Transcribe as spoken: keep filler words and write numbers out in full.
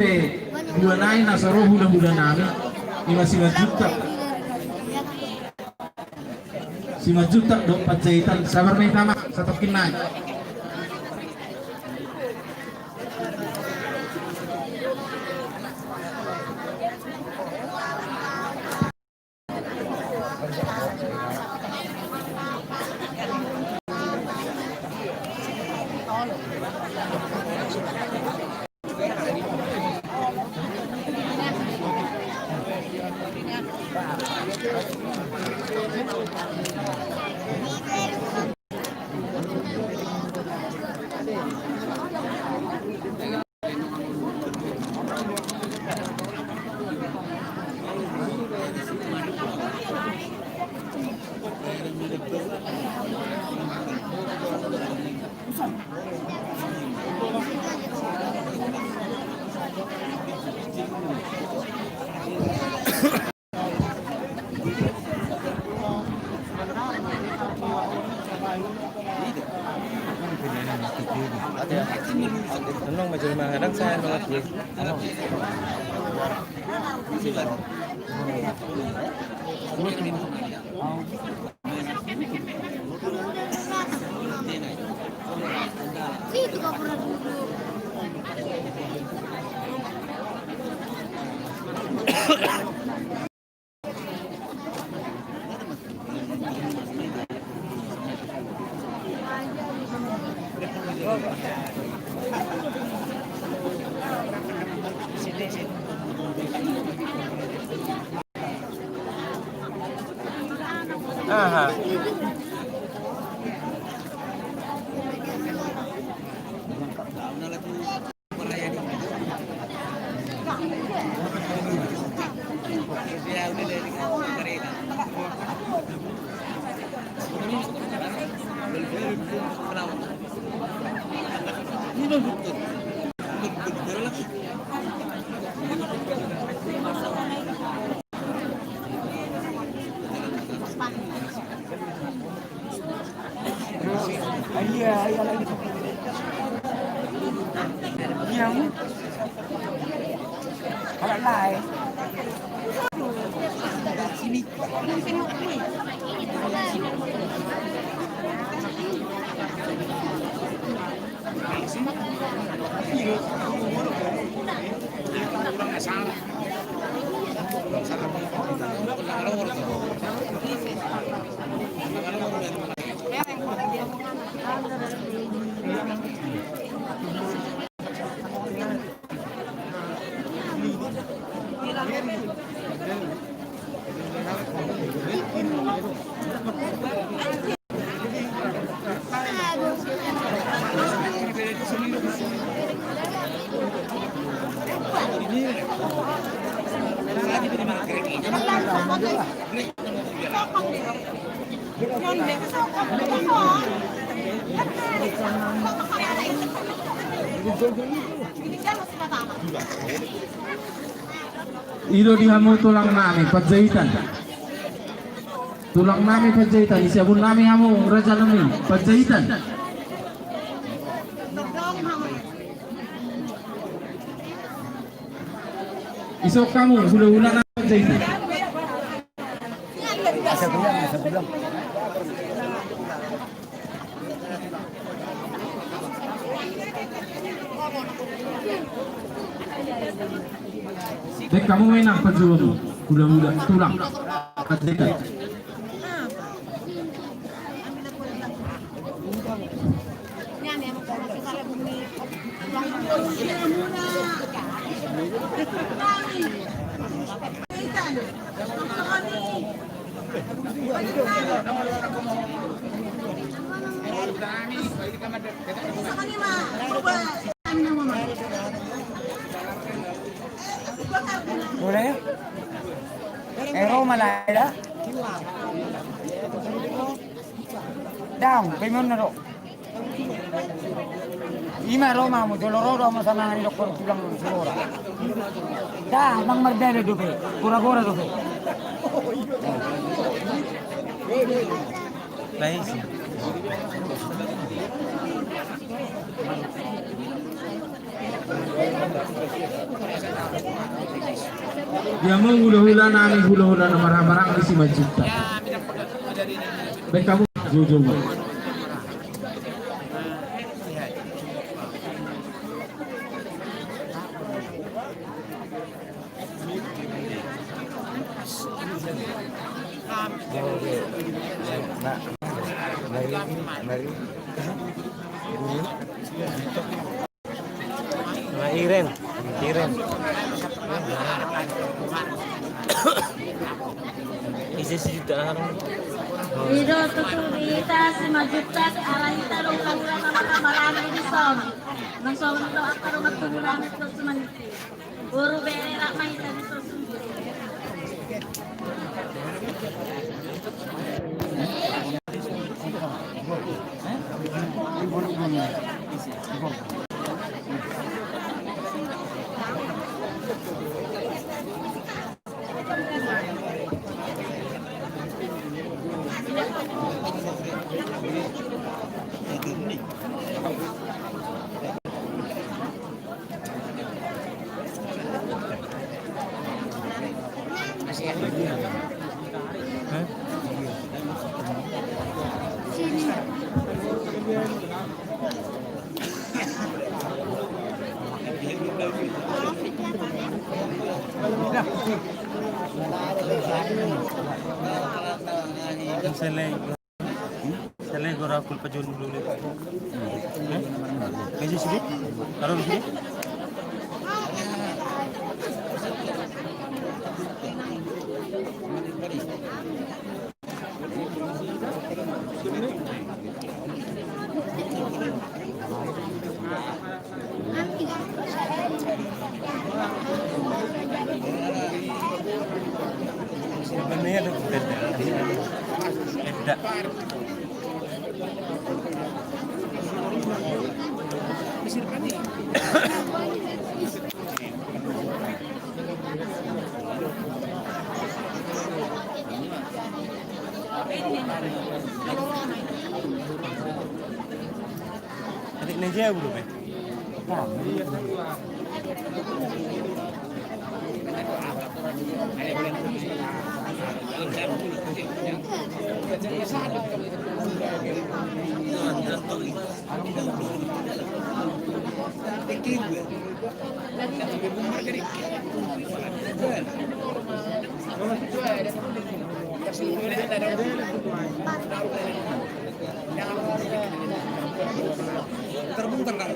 Dua nai na so ro hulahula nami, ima Simanjuntak. Simanjuntak dohot Panjaitan, sabar ma hita ma, satongkin nai. Aha. I do di hamu tulang nami Panjaitan. Tulang nami Panjaitan, isi abun nami hamu raja nami Panjaitan. Isok hamu hulahula nami Panjaitan. Baen hamu ma inang panjouon, hulahula tulang. Boleh? Eh, Roma lah, ya? Dang, bingung na do. Ima ro ma hamu, jolo ro do hamu sama ni doktor tulang Sirora. Da, mang marbeda dope, gora-gora dope. Baik. Dia mau hula-hula nami, hula-hula na marhaha-maranggi Simanjuntak. Baik, kamu jauh-jauh. Nah, Iren, Iren. Isi sejuta. I do tutu di hita Simanjuntak, ala hita do hula-hula na marhaha-maranggi dison. Nang songon i do angka dongan tubu nami tu Simanjuntak. Boru bere rap ma hita di so sude. Selai. Selai gora kulpa jun dulu. Hah? Masih sini? Taruh di sini. Adik na ija bulu be. Terbongkar kan?